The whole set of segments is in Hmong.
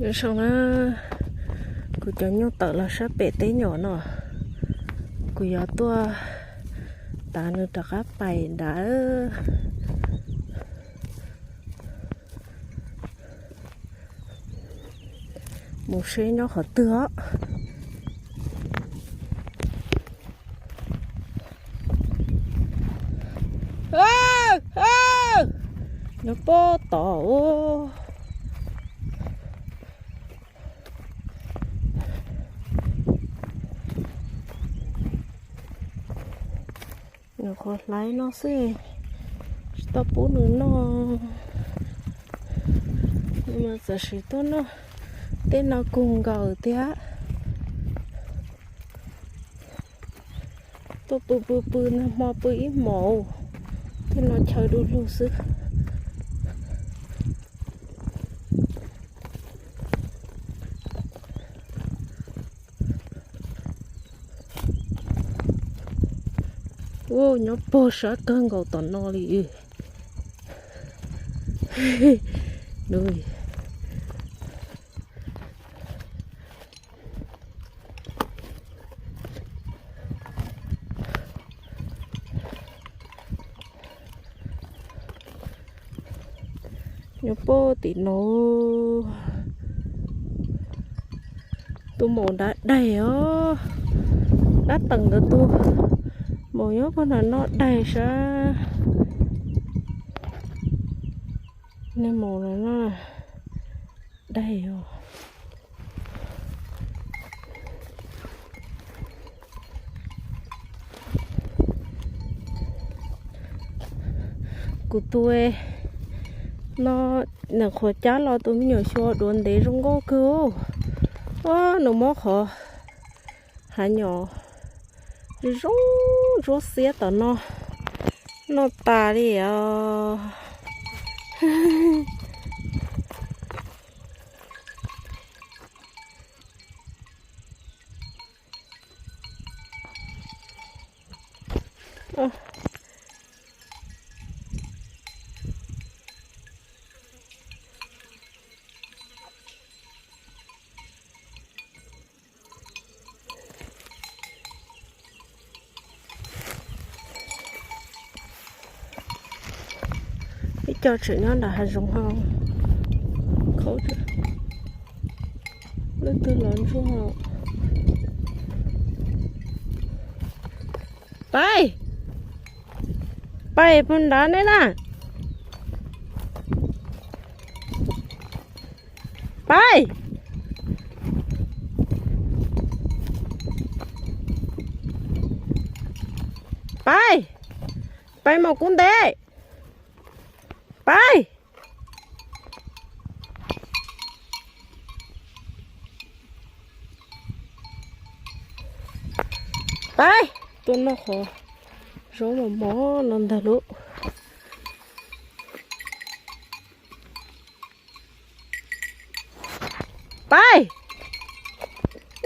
Nyob zoo na, kuv cov nyuj tawm los sab pem teb nyom no, kuv yuav tuaj tav nws rov qab pais nrad. Mus seb nyob qhov twg os. Nyob pob tod. Nws qhuav hlais no xwb, tsis tau pub nws noj. Nws mas txawm sim tuaj noj tej no kawg nkaus thiab. Tuaj pw pw pw nag hmo pw ib hmos, tej no chaw du lug xwb. Ua nyob pog sab kawg nkaus tom no li. Nyob pog tim no. Tus maum nrad daig os. Dab teem ntawd tus maum nyob pog nram no daig sab. Niag maum no daig os. Kuv tus no, nws qhuav cab los tus me nyuam xyuas duav ntev zoo nkauj kawg. Nws muab qhov hav nyom zoo ntsuab xiab tom no noj tas li os. Ib co tseem nyob nram hav zoov ho khaub, leej twg los ntsuag. Pais, pais puag nrad ne na. Pais, pais, pais mus kuv ntev. Pais, pais, tuaj noj qhov zaub mos mos no ntag lauj. Pais,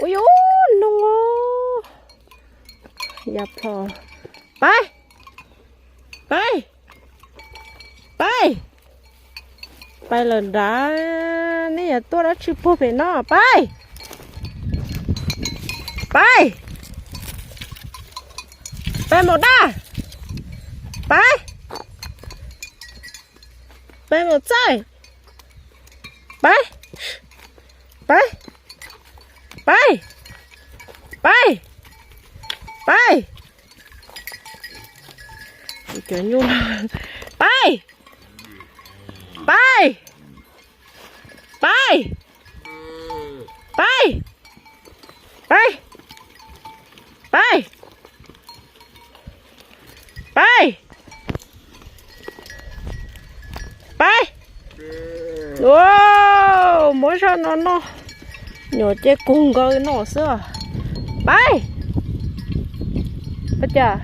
ua yus noog os, ya plho. Pais, pais, pais, pais lawm nrad, nej yuav tuaj dab tsi puag pem no, pais, pais, pais mus daj, pais, pais mus txaij, pais, pais, pais, pais, pais, cov nyuj, pais, pais, pais, pais, pais, pais, pais, pais. Ua, muab zaj no noj, nyuam ces kug nkaus no xwb. Pais, ua cas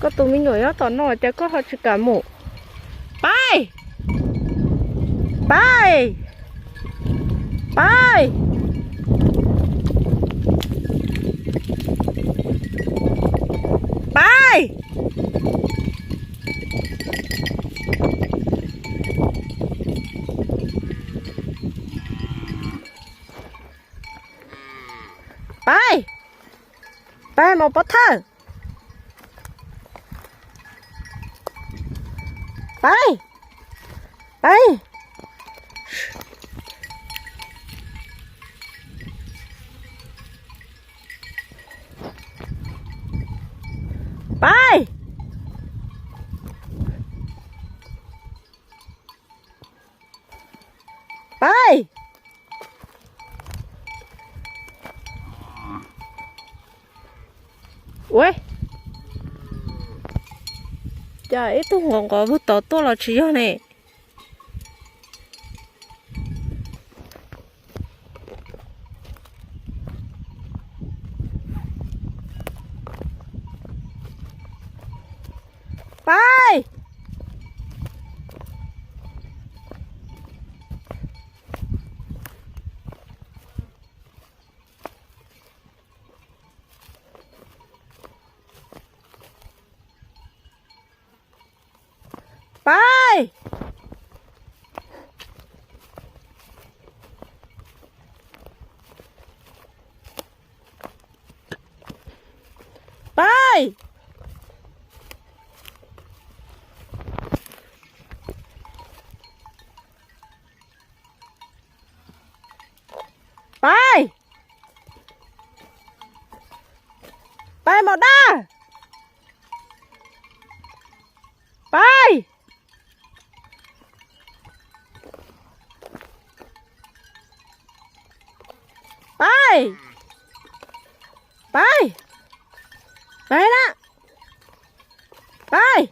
koj tus me nyuam nyob tom no cas koj ho tsis kam mus? Pais, pais, pais, pais. Peb mus pov thawj. Peb, peb, peb, peb. Ua cas ib tug nqov nqov vwg tod tuaj los tsis yog ne? Peb, peb, peb, peb, peb mus dab. Peb, peb, peb, peb na. Peb,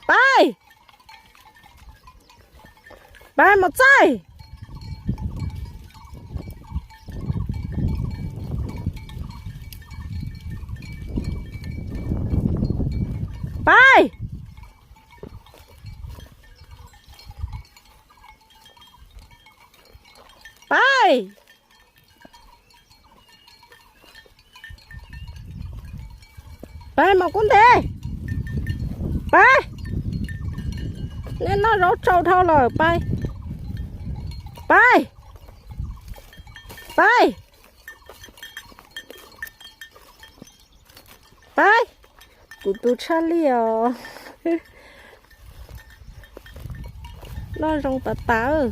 peb, peb mus txaij. Peb, peb, peb mus kub ntev. Peb, nej noj zaub tsau dhau lawm. Peb, peb, peb, peb. Kuv tu tshaj li os. Noj zoo tas tas.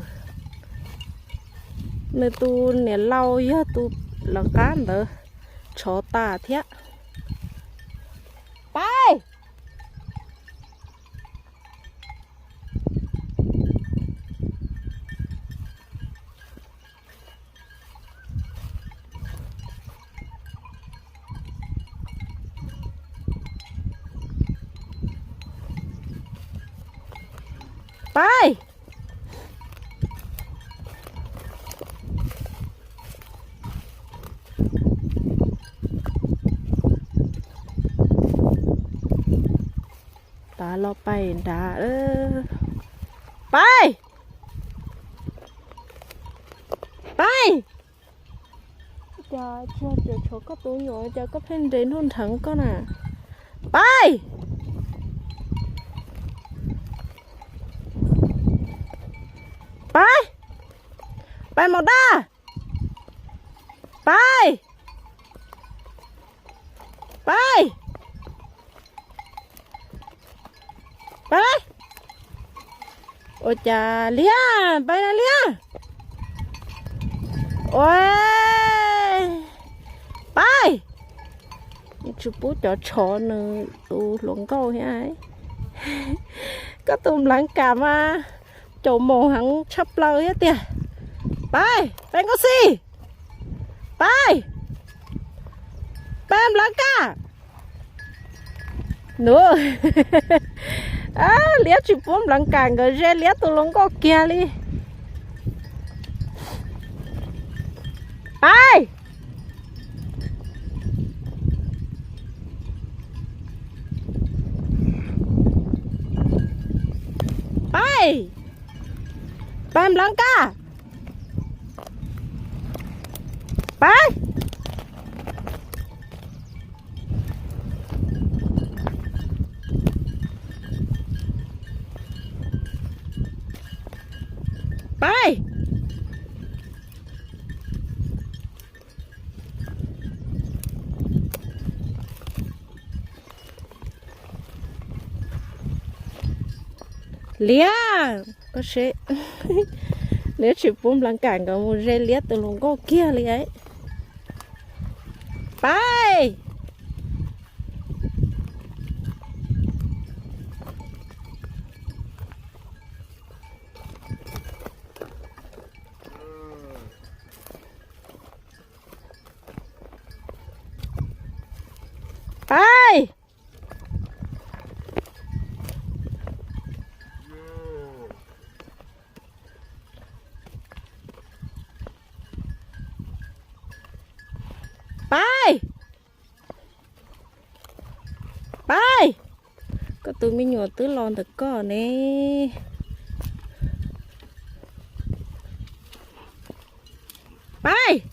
Nws tus niam laus yog tus lawv qab ntawd tshov tas thiab. Peb, peb, tas los pais nrad. Peb, peb. Cas tsis yog tias tshuav koj tus me nyuam, cas koj pheej nres nruj nrheev koj na? Peb, peb, peb mus dab. Peb, peb, peb. Ua cas liab, peb na liab. Ua, peb, tsis pub cov tshov nws tus hluas nkauj thiab. Koj tus nplawv kas mas caum moos heev tshaj plaws thiab tiag. Peb, peb nkauj xis. Peb, peb nplawv kas. Nws, liab tsis pub nplawv kas, nkawd ze liab tus hluas nkauj kiag li. Peb, peb, peb nplawv kas. Peb, peb, Liab, koj seb, nws tsis pub Nplas Kas nkawd mus ze Liab tus hluas nkauj kiag li. Pais! Pais! Pais! Pais! Koj tus me nyuam twb los ntawm koj ne. Pais!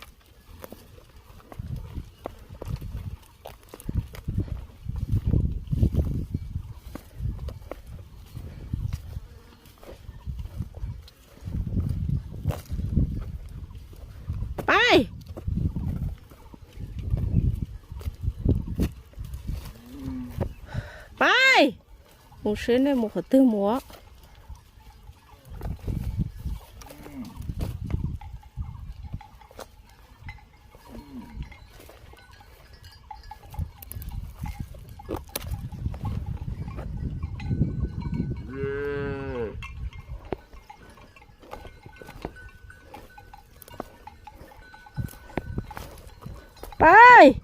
Pais! Pais! Mus seb nej mus qhov twg mus. Pais!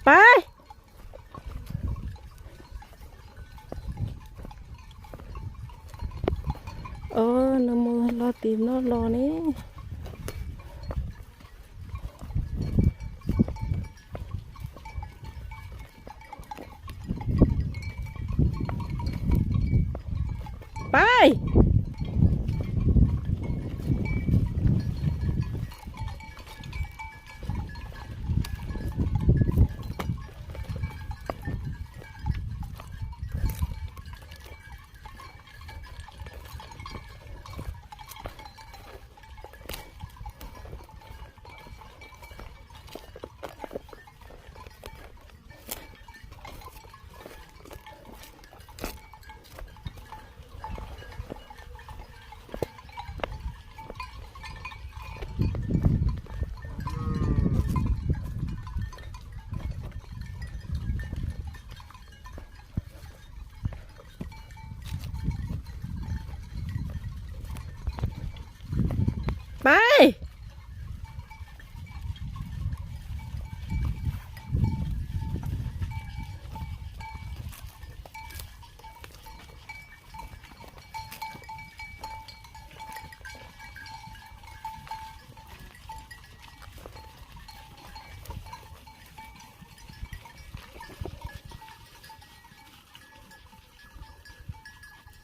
Pais! Nws mus los tim no los ne. Pais! Pais!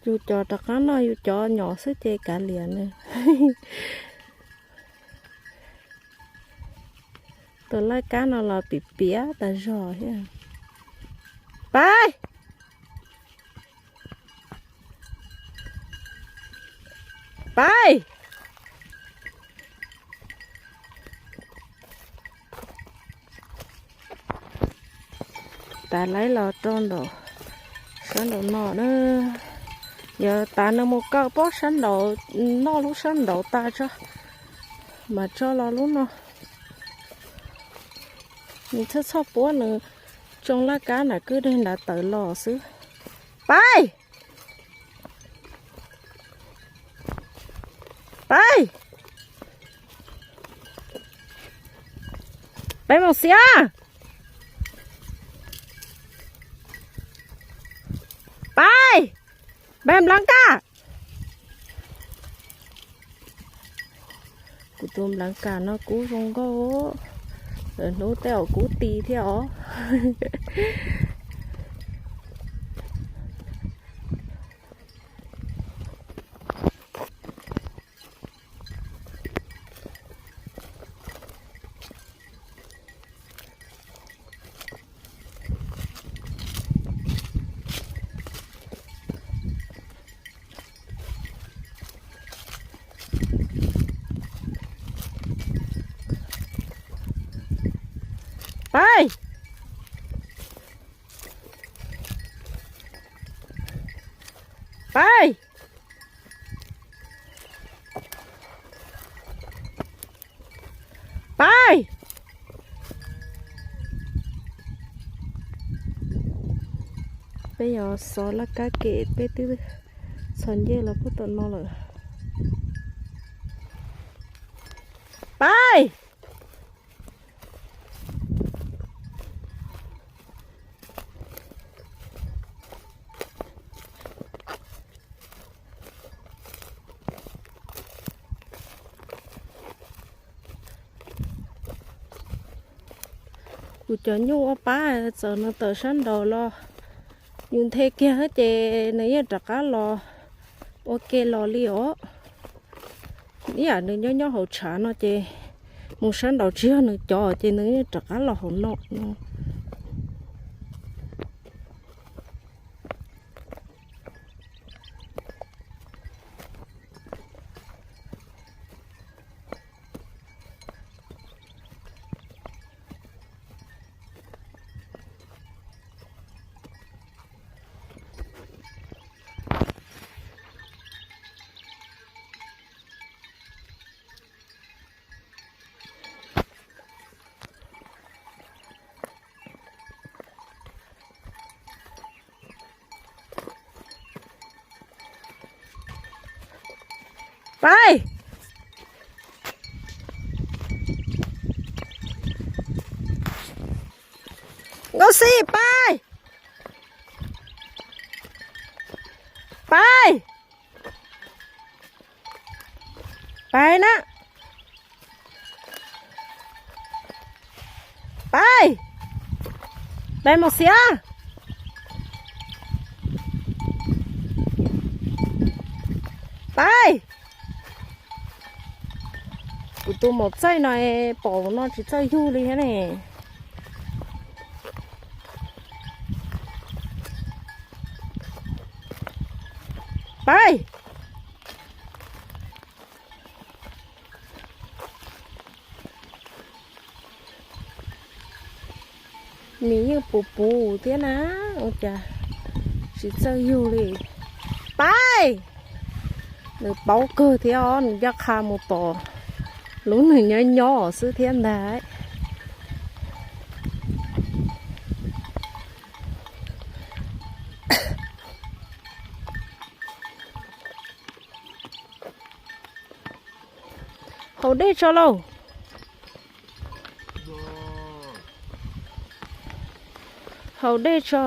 Yus cov rov qab noj yus cov nyom xwb ces kav liam nws. Tus laj kab no los piam piam tas zog thiab. Pais! Pais! Tas laib los rau nraum, sab nraum no na. Yog tas nws mus kaw pob sab nraum, noj lub sab nraum tas tso, mas tso los lub no. Nws txhob txhob puab nws, tsoo laj kab nram kwj deg nrad tawm los xwb. Pais! Pais! Pais mus xiab! Pais! Pais Nplas Kas! Kuv tus Nplas Kas no kub zoo nkauj, lawv hnub tej zaum kub ti thiab os. Pais! Pais! Pais! Peb yuav xov laj kab kem, peb twb txhos ncej los puag tom no lawm. Pais! Kuv cov nyuj ua pab txawm nws tawm sab nraud los yus nthe kiag ces nws yeej rov qab los ua ke los li os. Ib yam nws nyob nyob hauv tshav no ces mus sab nraud tsis yog nws cov ces nws yeej rov qab los hauv no. Pais! Nkauj Xib, pais! Pais! Pais na! Pais! Pais mus xiab! Pais! Kuv tus maum txaij no pom no tsis txawj yug li thiab ne. Pais! Nws yeej puv puv thiab na, ua cas tsis txawj yug li. Pais! Nws paub kawg thiab os, nws ncaj qha mus pom lub nws nyob nyob xwb thiab ntag. Haus dej tso lauj. Haus dej tso.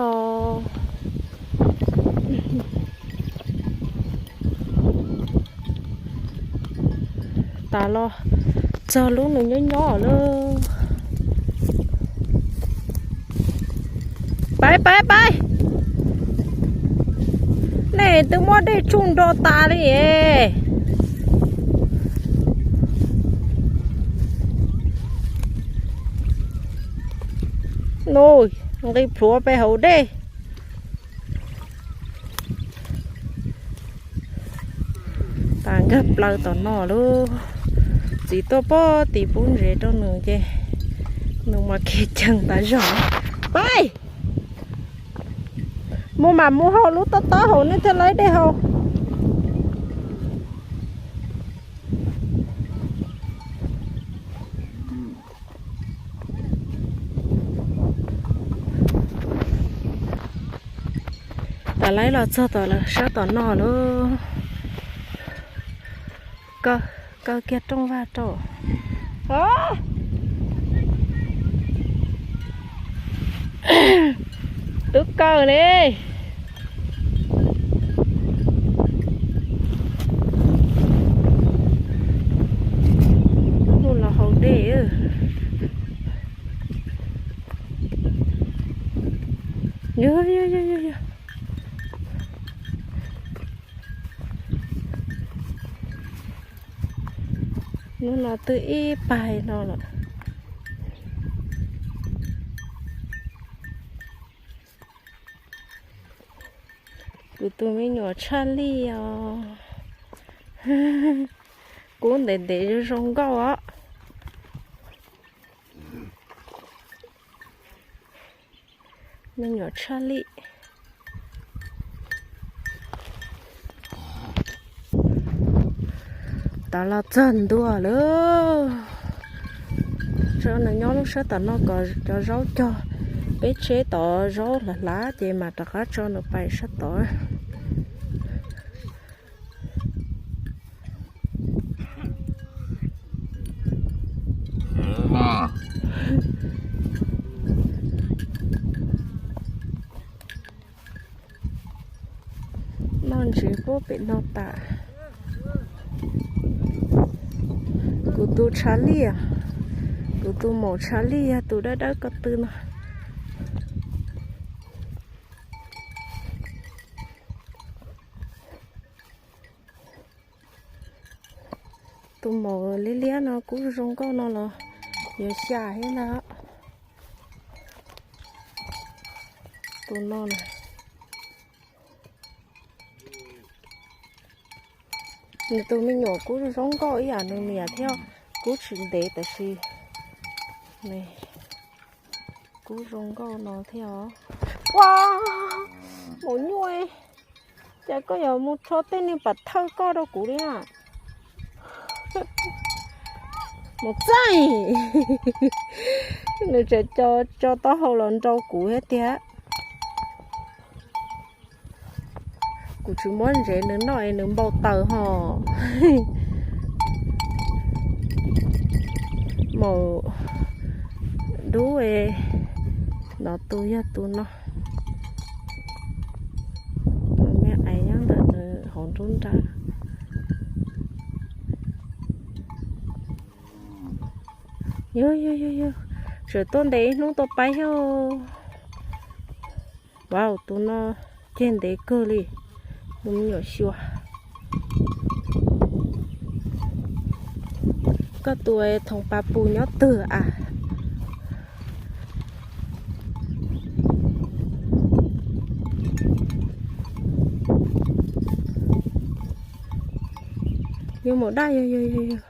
Tas los txog lub nws nyob nyob lawm. Pais pais pais. Nej twb muab dej tsuj nro tas li es. Nqis plhuav pem hauv dej. Tas nkag plaws tom no lauj. Txiv tuaj pog tim pub ntsev rau nws ces nws mas khiav ceev tas zog. Pais, mus mam mus haus lub tob tob hauv nej thiaj laib dej haus. Tas laib los txog tom sab tom no lauj. Kaw kiag rooj vag rau. Twb kaw ne. Hnub los haus dej. Yog, yog, yog, yog, yog. Hnub no twb ib pais no lawm. Kuv tus me nyuam tshaj lij os. Kub ntev ntev zoo zoo nkauj os. Me nyuam tshaj lij. Tav los txog ntua lawm. Tso nws nyob lub sab tom no kom cov zaub cog. Peb tsheb tod zaub hlav hlav ces mam rov qab tso nws pais sab tod. Noj ntsev puab pem no tas. Kuv tus tshav lij, kuv tus maum tshav lij yog tus dawb dawb ko tw no. Tus maum liab liab no kuj zoo nkauj no los yuav xya thiab ntag. Tus no na, nws tus me nyuam kuj zoo nkauj ib yam nws niam thiab, kuj tsis ntev tab sis kuj zoo nkauj no thiab os. Ua, maum nyuj, cas koj yuav mus rho tej niag pam thawj koj rau kuv li na. Mus txaij, nws tseem tso taub hau los nrau kuv thiab tiag. Kuv tsis muab ntsev nws noj es nws npau taws ho. Maum dub no tus yog tus no. Tus me aiv nyob ntawm nws hauv nruab nrab. Yog yog yog yog, tseem tuaj ntev ib hnub tuaj pab yog. Wow, tus no ceg ntev kawg li, tus me nyuam xyuas. Koj tus thoom pas pus nyob twg a? Yog maum daj, yog yog yog yog.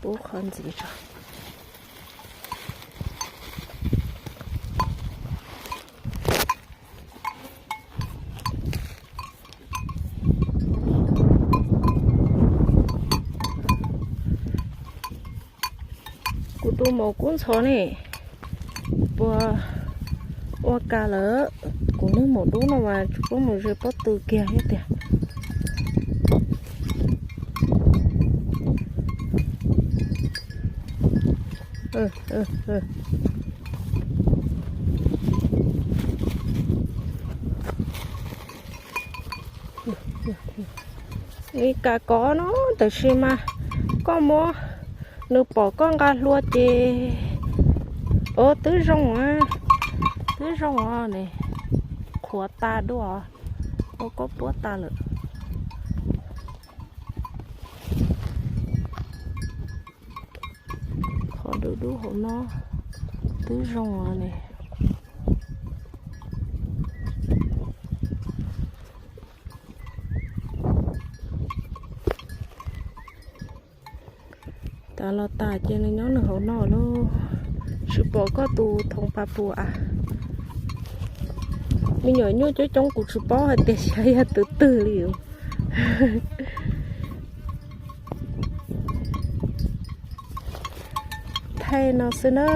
Pub qhov ntxiv tso. Kuv tus maum kub ntxhov ne, puas ua cas lawm? Kuv niag maum dub no mas tsis paub mus ze pob tw kiag thiab tiag. Li kas kov no tab sis mas koj muab nws pom koj nqa hlua ces, o, twb zoo, twb zoo ne, qhuav tas dua, ua koj puab tas lawm. Qhov dub dub hauv no twb zoo ne. Tas los tas ces nws nyob nws hauv no lauj. Tsis pom koj tus thoom pas pus a. Me nyuam nyuj coob coob kuv tsis paub hais tias xyov yog tus twg li os. Thaij no xwb na.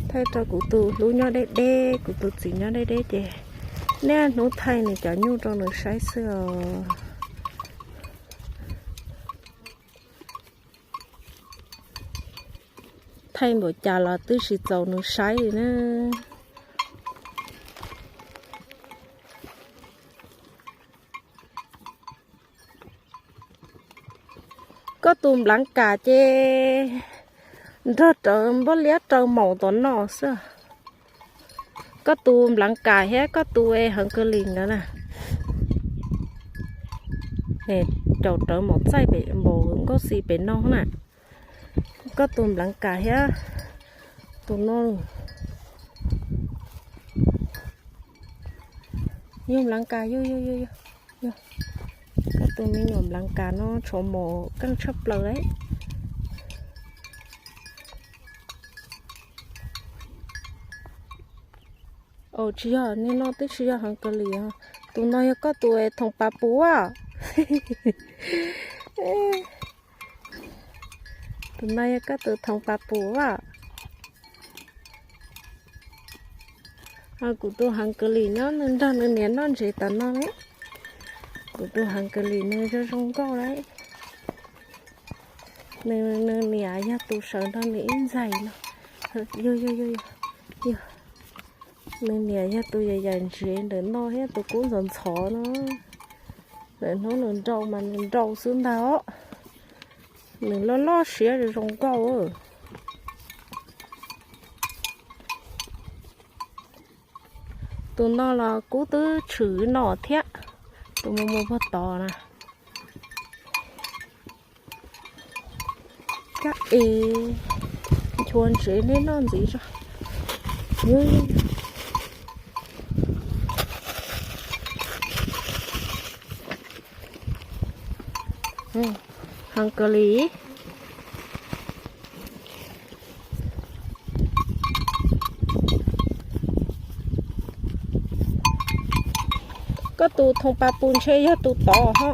Thaij rau kuv tus hlub nyob deb deb, kuv tus txiv nyob deb deb ces niaj hnub thaij nws cov nyuj rau nws saib xwb os. Thaij npaum cas los twb tsis txaus nws saib li na. Koj tus nplaav kas ces nrog rawv nplooj liab raws maum tom no xwb. Koj tus nplaav kas thiab koj tus es heev kawg li ntawd na. Caum rawv maum txaij pem npaum nkauj xis pem no na. Koj tus npleev kas thiab tus no. Yog npleev kas, yog, yog, yog, yog. Koj tus me nyuam npleev kas no tshuav mos keej tshaj plaws lawm. Tsis yog, niag no twb tsis yog Hungary os. Tus no yog koj tus thoom pas pus as. Tus no yog koj tus thoom pas pus as. Kuv tus Hungary nyob nws nrog nws niam noj ntsev tom no ne. Kuv tus Hungary nws zoo zoo nkauj lawm. Nws, nws niam yog tus sawv nrog nws ib ntxais no. Yog, yog, yog, yog. Nws niam yog tus yam yam ntsev ntawm no thiab tus kub ntxhov ntxhov no. Lawm hnub nws nrau mas nws nrau xwb ntag os. Nws loj loj siab zoo nkauj. Tus no los kub twb tshwm no thiab. Tus mus mus puag tod na. Kab es nchuav ntsev nej noj ntxiv tso. Hungary. Koj tus thoom pas pus ntshe yog tus tod ho.